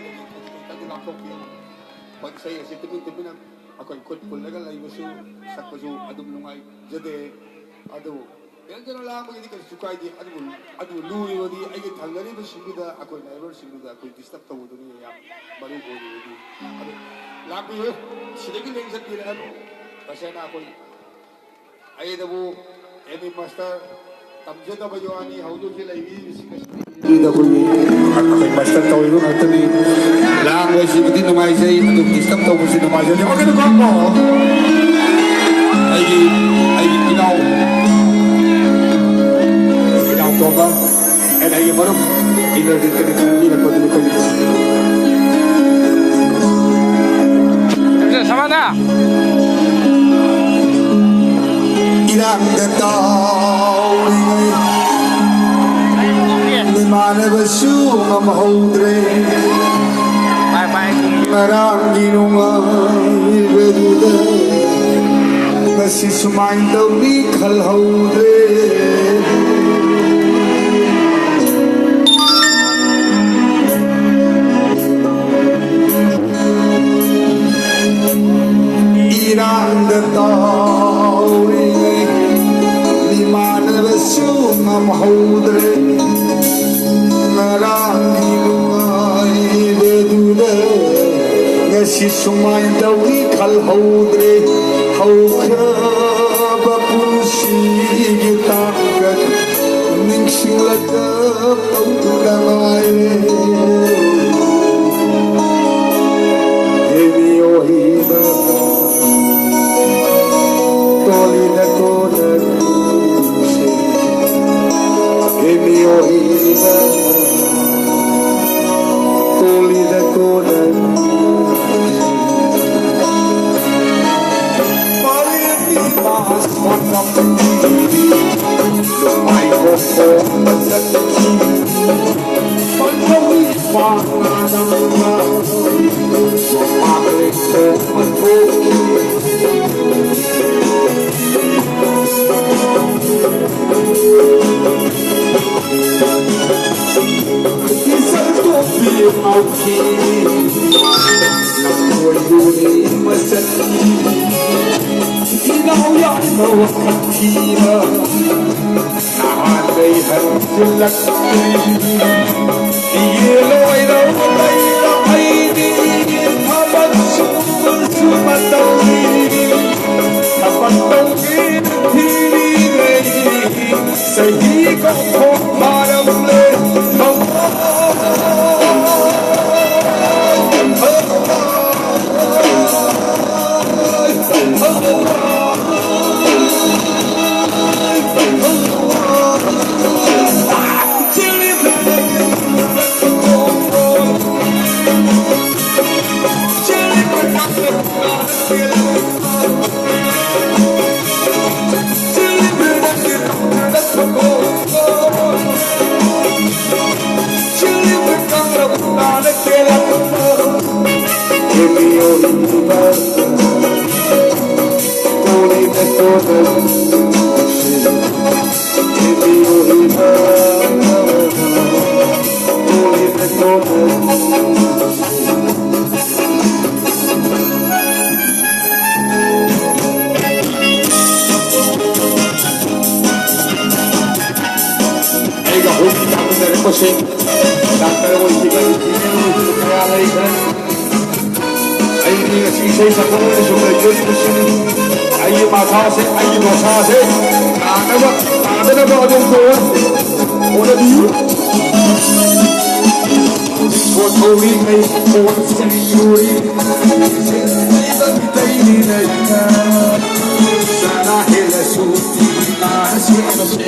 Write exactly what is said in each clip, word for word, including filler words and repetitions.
ꯈꯤꯇꯪꯗꯤ ꯂꯥꯞꯊꯣꯛꯄꯤꯌꯨ꯫ ꯍꯣꯏ, ꯏꯁꯩ ꯑꯁꯤ ꯇꯨꯃꯤꯟ ꯇꯨꯃꯤꯟꯅ ꯑꯩꯈꯣꯏ ꯈꯨꯠ ꯄꯨꯜꯂꯒ ꯂꯩꯕꯁꯨ, ꯁꯛꯄꯁꯨ ꯑꯗꯨꯝ ꯅꯨꯡꯉꯥꯏꯖꯗꯦ꯫ ꯑꯗꯨꯕꯨ ꯌꯥꯝ ꯀꯟꯅ ꯂꯥꯡꯕꯒꯤꯗꯤ ꯀꯩꯁꯨ ꯀꯥꯏꯗꯦ꯫ ꯑꯗꯨꯕꯨ, ꯑꯗꯨꯕꯨ ꯂꯨꯔꯤꯕꯗꯤ ꯑꯩꯒꯤ ꯊꯪꯅꯔꯤꯕꯁꯤꯡꯗꯨꯗ, ꯑꯩꯈꯣꯏ ꯅꯥꯏꯕꯔꯁꯤꯡꯗꯨꯗ ꯑꯩꯈꯣꯏ ꯗꯤꯁꯇꯔꯕ ꯇꯧꯕꯗꯨꯅꯤ ꯌꯥꯝ ꯃꯔꯨ ꯑꯣꯏꯔꯤꯕꯗꯤ꯫ ꯑꯗꯨ ꯂꯥꯛꯄꯤꯌꯨ, ꯁꯤꯗꯒꯤ ꯂꯦꯡ ꯆꯠꯄꯤꯔꯛꯑꯅꯨ꯫ ꯇꯁꯦꯡꯅ ꯑꯩꯈꯣꯏ ꯑꯩꯗꯕꯨ ꯑꯦꯝ ꯑꯦ ꯃꯥꯁꯇꯔ ꯇꯝꯖꯗꯕ ꯌꯣꯍꯥꯅꯤ ꯍꯧꯖꯤꯛ ꯍꯧꯖꯤꯛ ꯂꯩꯕꯤꯔꯤꯕꯁꯤꯡ ꯑꯁꯤ ꯑꯩꯈꯣꯏꯒꯤ ꯑꯩꯈꯣꯏ ꯃꯥꯁꯇꯔ ꯇꯧꯔꯤꯕ ꯉꯥꯛꯇꯅꯤ꯫ ꯂꯥꯡꯕꯁꯤꯕꯨꯗꯤ ꯅꯨꯡꯉꯥꯏꯖꯩ, ꯑꯗꯨ ꯗꯤꯁꯇꯔꯕ ꯇꯧꯕꯁꯤ ꯅꯨꯡꯉꯥꯏꯖꯗꯦ꯫ ꯑꯣꯀꯦ, ꯅꯨꯄꯥ ꯑꯃ꯫ ꯑꯩꯒꯤ, ꯑꯩꯒꯤ ꯏꯅꯥꯎ, ꯏꯅꯥꯎ ꯇꯣꯝꯕ꯫ ꯑꯩꯅ ꯑꯩꯒꯤ ꯃꯔꯨꯞ ꯏꯟꯗ꯭ꯔꯖꯤꯠꯀꯅꯤ ꯈꯟꯕꯤꯔꯛꯄꯗꯨꯅꯤ ꯑꯩꯈꯣꯏꯒꯤ꯫ ꯁꯃꯥꯅ꯫ ꯏꯔꯥꯡꯗ ꯇꯥꯎꯔꯤꯉꯩ ꯏꯃꯥꯟꯅꯕꯁꯨ ꯉꯝꯍꯧꯗ꯭ꯔꯦ꯫ ꯉꯔꯥꯡꯒꯤ ꯅꯨꯡꯉꯥꯏꯕꯗꯨꯗ ꯉꯁꯤ ꯁꯨꯃꯥꯏꯅ ꯇꯧꯅꯤ ꯈꯜꯍꯧꯗ꯭ꯔꯦ꯫ ꯏꯔꯥꯡꯗ ꯇꯥꯎꯔꯤꯉꯩ ꯏꯃꯥꯟꯅꯕꯁꯨ ꯉꯝꯍꯧꯗ꯭ꯔꯦ꯫ ꯉꯔꯥꯡꯒꯤ ꯅꯨꯡꯉꯥꯏꯕꯗꯨꯗ ꯉꯁꯤ ꯁꯨꯃꯥꯏꯅ ꯇꯧꯏ ꯈꯜꯍꯧꯗ꯭ꯔꯦ꯫ ꯍꯧꯈ꯭ꯔꯕ ꯄꯨꯟꯁꯤꯒꯤ ꯇꯥꯡꯀꯛ ꯅꯤꯡꯁꯤꯡꯂꯒ ꯄꯧꯗꯨꯅ ꯉꯥꯏꯔꯦ꯫ ꯍꯦ ꯃꯤꯑꯣꯏꯕ ꯇꯣꯜꯂꯤꯗꯀꯣ ꯅꯪꯁꯦ꯫ ꯍꯦ ꯃꯤꯑꯣꯏꯕ ꯇꯣꯜꯂꯤꯗꯀꯣ ꯅꯪꯁꯦ꯫ ꯉꯥꯎꯈꯤ, ꯂꯝꯀꯣꯏꯕꯨ ꯃꯁꯛ ꯊꯤ, ꯏꯅꯥꯎ ꯌꯥꯏꯃ ꯋꯥꯈꯜ ꯊꯤꯕ꯫ ꯅꯍꯥꯟꯗꯩ ꯍꯟꯖꯤꯜꯂꯛꯇ꯭ꯔꯤ꯫ ꯌꯦꯜꯂꯣꯏꯔꯧ ꯂꯩꯔ ꯑꯩꯗꯤ ꯊꯕꯛ ꯁꯨꯕꯁꯨ ꯃꯇꯝꯅꯤ꯫ ꯊꯕꯛ ꯇꯧꯒꯦꯅ ꯊꯤꯔꯤꯉꯩ ꯆꯍꯤ ꯀꯨꯟꯊ꯭ꯔꯥ ꯐꯥꯔꯝꯂꯦ꯫ ꯑꯩꯒ ꯍꯧꯖꯤꯛ ꯇꯥꯃꯤꯟꯅꯔꯛꯄꯁꯦ ꯗꯥꯛꯇꯔ ꯑꯣꯏꯈꯤꯕ ꯏꯟꯖꯤꯅꯤꯌꯔ ꯑꯣꯏꯈꯤꯕ ꯀꯌꯥ ꯂꯩꯈ꯭ꯔꯦ꯫ ꯑꯩꯗꯤ ꯉꯁꯤ ꯏꯁꯩ ꯁꯛꯄ ꯑꯣꯏꯅ ꯁꯨꯝ ꯂꯩꯖꯔꯤꯕꯁꯤꯅꯤ꯫ ꯑꯩꯒꯤ ꯃꯁꯥꯁꯦ, ꯑꯩꯒꯤ ꯗꯣꯁꯥꯁꯦ ꯅꯥꯅꯕ, ꯅꯥꯗꯅꯕ ꯑꯗꯨꯝ ꯇꯧꯑꯣ꯫ ꯍꯣꯠꯅꯕꯤꯌꯨ꯫ ꯄꯣꯠ ꯊꯧꯔꯤꯉꯩ ꯄꯣꯠ ꯁꯤꯔꯨꯔꯤ꯫ ꯁꯤꯟꯕꯤꯕ ꯃꯤꯇꯩꯅꯤ ꯂꯩꯅ꯫ ꯆꯔꯥ ꯍꯦꯜꯂꯁꯨ ꯏꯃꯥꯅ ꯁꯦꯝꯕꯁꯦ꯫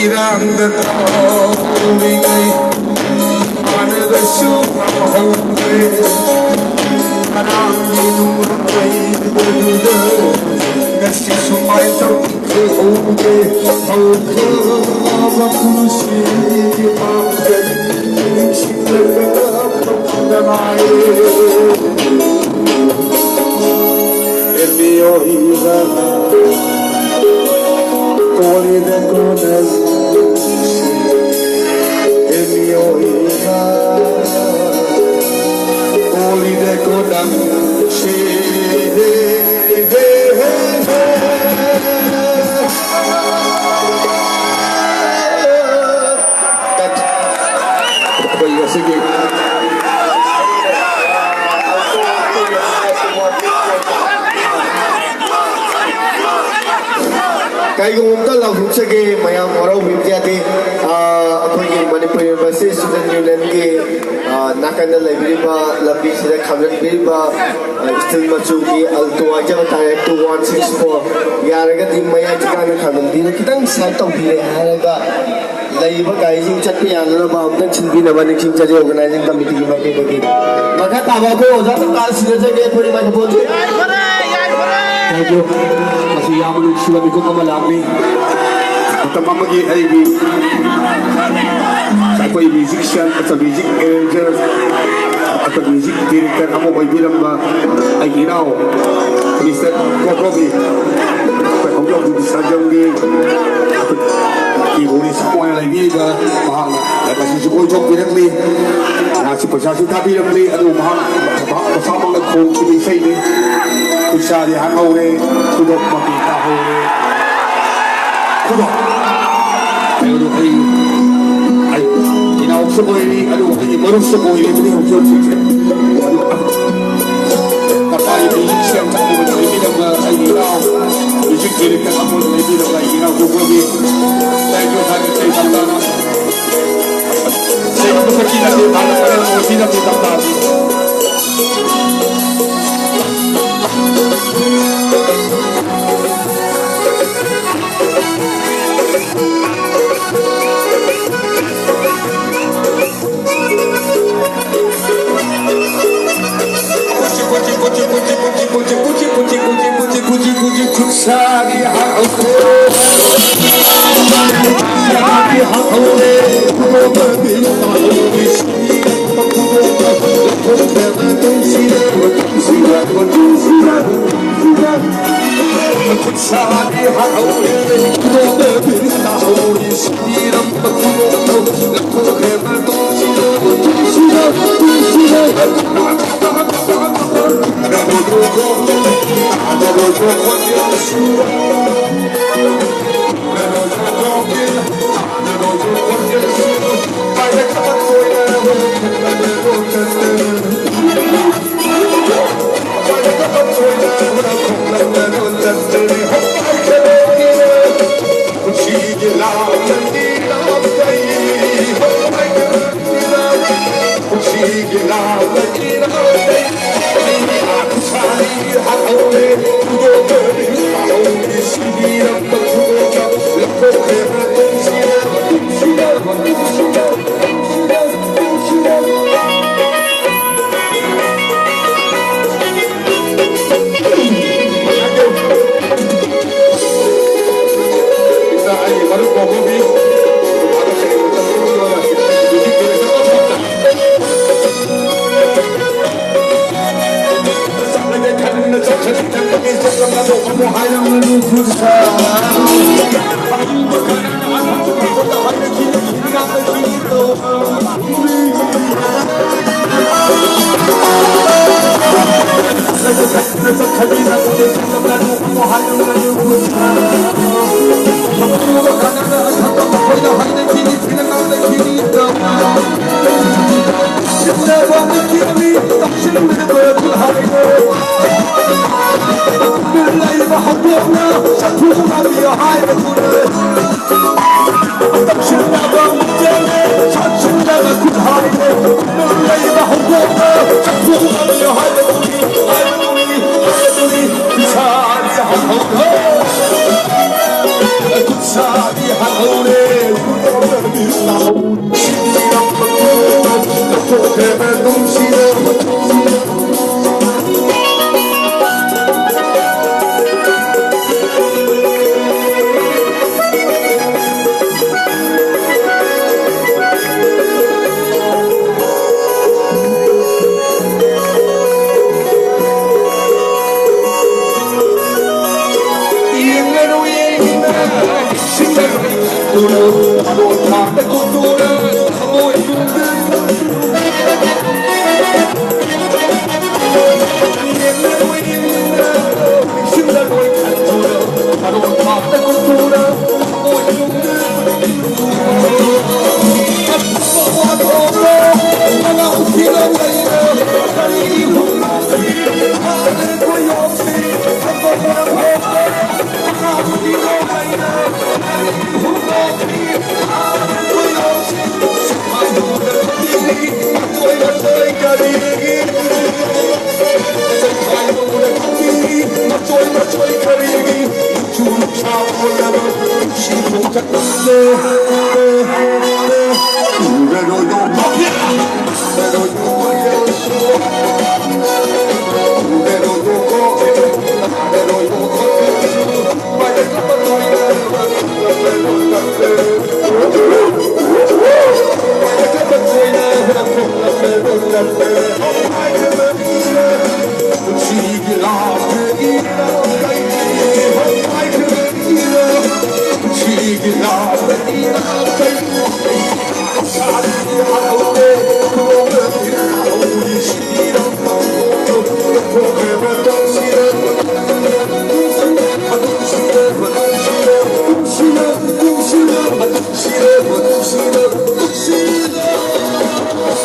ꯏꯔꯥꯡꯗ ꯇꯧꯔꯤꯉꯩ ꯃꯥꯟꯅꯕꯁꯨ ꯐꯪꯍꯧꯗ꯭ꯔꯦ꯫ ꯉꯔꯥꯡꯒꯤ ꯅꯨꯡꯉꯥꯏꯕꯗꯨꯗ ꯉꯁꯤ ꯁꯨꯃꯥꯏ ꯇꯧꯈ꯭ꯔꯍꯧꯔꯦ꯫ ꯍꯧꯈ꯭ꯔꯕ ꯄꯨꯟꯁꯤꯒꯤ ꯄꯥꯡꯒꯜ ꯅꯤꯡꯁꯤꯡꯂꯒ ꯀꯞꯄꯗ ꯉꯥꯏꯔꯦ꯫ ꯑꯦꯝ ꯕꯤ ꯑꯣ ꯑꯩꯈꯣꯏ ꯉꯁꯤꯒꯤ ꯀꯩꯒꯨꯝꯕ ꯑꯝꯇ ꯂꯥꯎꯊꯣꯛꯆꯒꯦ, ꯃꯌꯥꯝ ꯍꯔꯥꯎꯕꯤꯕ ꯌꯥꯗꯦ꯫ ꯑꯥ, ꯑꯩꯈꯣꯏꯒꯤ ꯃꯅꯤꯄꯨꯔ ꯌꯨꯅꯤꯚꯔꯁꯤꯇꯤ ꯁ꯭ꯇꯨꯗꯦꯟ ꯌꯨꯅꯤꯌꯟꯒꯤ, ꯑꯥ, ꯅꯥꯀꯟꯗ ꯂꯩꯕꯤꯔꯤꯕ ꯂꯝꯕꯤꯁꯤꯗ ꯈꯥꯝꯖꯟꯕꯤꯔꯤꯕ, ꯑꯥ, ꯁ꯭ꯇꯤꯜ ꯃꯆꯨꯒꯤ ꯑꯜꯇꯣ ꯍꯥꯏꯖꯕ ꯇꯥꯔꯦ, ꯇꯨ ꯋꯥꯟ ꯁꯤꯛꯁ ꯐꯣꯔ꯫ ꯌꯥꯔꯒꯗꯤ ꯃꯌꯥꯏ ꯊꯤꯀꯥꯟꯗ ꯈꯥꯝꯖꯟꯕꯤꯔ ꯈꯤꯇꯪ ꯁꯥꯏꯠ ꯇꯧꯕꯤꯔꯦ ꯍꯥꯏꯔꯒ ꯂꯩꯔꯤꯕ ꯒꯥꯔꯤꯁꯤꯡ ꯆꯠꯄ ꯌꯥꯅꯅꯕ ꯑꯃꯨꯛꯇꯪ ꯁꯤꯟꯕꯤꯅꯕ ꯅꯤꯡꯁꯤꯡꯖꯔꯤ ꯑꯣꯔꯒꯅꯥꯏꯖꯤꯡ ꯀꯝꯃꯤꯇꯤꯒꯤ ꯃꯥꯏꯀꯩꯗꯒꯤ꯫ ꯃꯈꯥ ꯇꯥꯕ ꯑꯩꯈꯣꯏ ꯑꯣꯖꯥ ꯀꯀꯥ ꯁꯤꯟꯅꯖꯒꯦ ꯑꯩꯈꯣꯏ ꯃꯥꯏꯀ꯭ꯔꯣꯐꯣꯟꯁꯦ꯫ Thank you꯫ ꯃꯁꯤ ꯌꯥꯝꯅ ꯅꯨꯡꯁꯤꯕ ꯃꯤꯀꯨꯞ ꯑꯃ ꯂꯥꯛꯂꯤ꯫ ꯃꯇꯝ ꯑꯃꯒꯤ ꯑꯩꯒꯤ, ꯑꯩꯈꯣꯏ ꯃ꯭ꯌꯨꯖꯤꯛꯁꯤꯌꯥꯟ, ꯑꯆꯧ ꯃ꯭ꯌꯨꯖꯤꯛ ꯑꯦꯔꯦꯟꯖꯔ, ꯑꯆꯧ ꯃ꯭ꯌꯨꯖꯤꯛ ꯗꯤꯔꯦꯛꯇꯔ ꯑꯃ ꯑꯣꯏꯕꯤꯔꯝꯕ ꯑꯩꯒꯤ ꯏꯅꯥꯎ ꯃꯤꯁꯇꯔ ꯀꯣꯀꯣꯕꯤ, ꯑꯩꯈꯣꯏ ꯍꯧꯖꯤꯛ ꯍꯧꯖꯤꯛ ꯁꯔꯖꯝꯒꯤ ꯀꯤꯕꯣꯔꯗꯤꯁ ꯑꯣꯏꯅ ꯂꯩꯕꯤꯔꯤꯕ ꯃꯍꯥꯛꯅ ꯉꯁꯤꯁꯨ ꯀꯣꯏꯊꯣꯛꯄꯤꯔꯛꯂꯤ꯫ ꯃꯍꯥꯛꯁꯨ ꯄꯩꯁꯥꯁꯨ ꯊꯥꯕꯤꯔꯝꯂꯤ, ꯑꯗꯨꯕꯨ ꯃꯍꯥꯛ, ꯃꯍꯥꯛ ꯃꯁꯥꯃꯛꯅ ꯈꯣꯡꯈꯤꯕ ꯏꯁꯩꯅꯤ꯫ ꯈꯨꯠꯁꯥꯗꯤ ꯍꯥꯡꯍꯧꯔꯦ, ꯈꯨꯗꯣꯞꯃꯛꯇꯤ ꯇꯥꯍꯧꯔꯦ꯫ ꯈꯨꯗꯣꯞ ꯍꯥꯏꯕꯗꯨ ꯑꯩ, ꯑꯩ ꯏꯅꯥꯎꯁꯨ ꯑꯣꯏꯔꯤ, ꯑꯗꯨꯒ ꯑꯩꯒꯤ ꯃꯔꯨꯞꯁꯨ ꯑꯣꯏꯔꯤꯕꯅꯤ ꯍꯧꯖꯤꯛ ꯍꯧꯖꯤꯛꯁꯦ꯫ ꯑꯗꯨ ꯃꯄꯥꯒꯤ ꯃ꯭ꯌꯨꯖꯤꯛꯁꯤꯌꯥꯟ ꯑꯃ ꯑꯣꯏꯅ ꯂꯩꯕꯤꯔꯝꯕ ꯑꯩꯒꯤ ꯏꯅꯥꯎ, ꯃ꯭ꯌꯨꯖꯤꯛ ꯗꯤꯔꯦꯛꯇꯔ ꯑꯃ ꯑꯣꯏꯅ ꯂꯩꯕꯤꯔꯝꯕ ꯑꯩꯒꯤ ꯏꯅꯥꯎ ꯒꯣꯀꯨꯜꯒꯤ ꯇꯦꯡꯀ꯭ꯌꯨ ꯍꯥꯏꯅ ꯏꯁꯩ ꯇꯝꯅꯔ ꯏꯁꯩ ꯑꯃꯈꯛꯀꯤ ꯅꯠꯇꯦ, ꯃꯥꯅ ꯃꯔꯝ ꯑꯣꯏꯕꯤꯔꯝꯃꯤ ꯇꯝꯅꯔꯤ꯫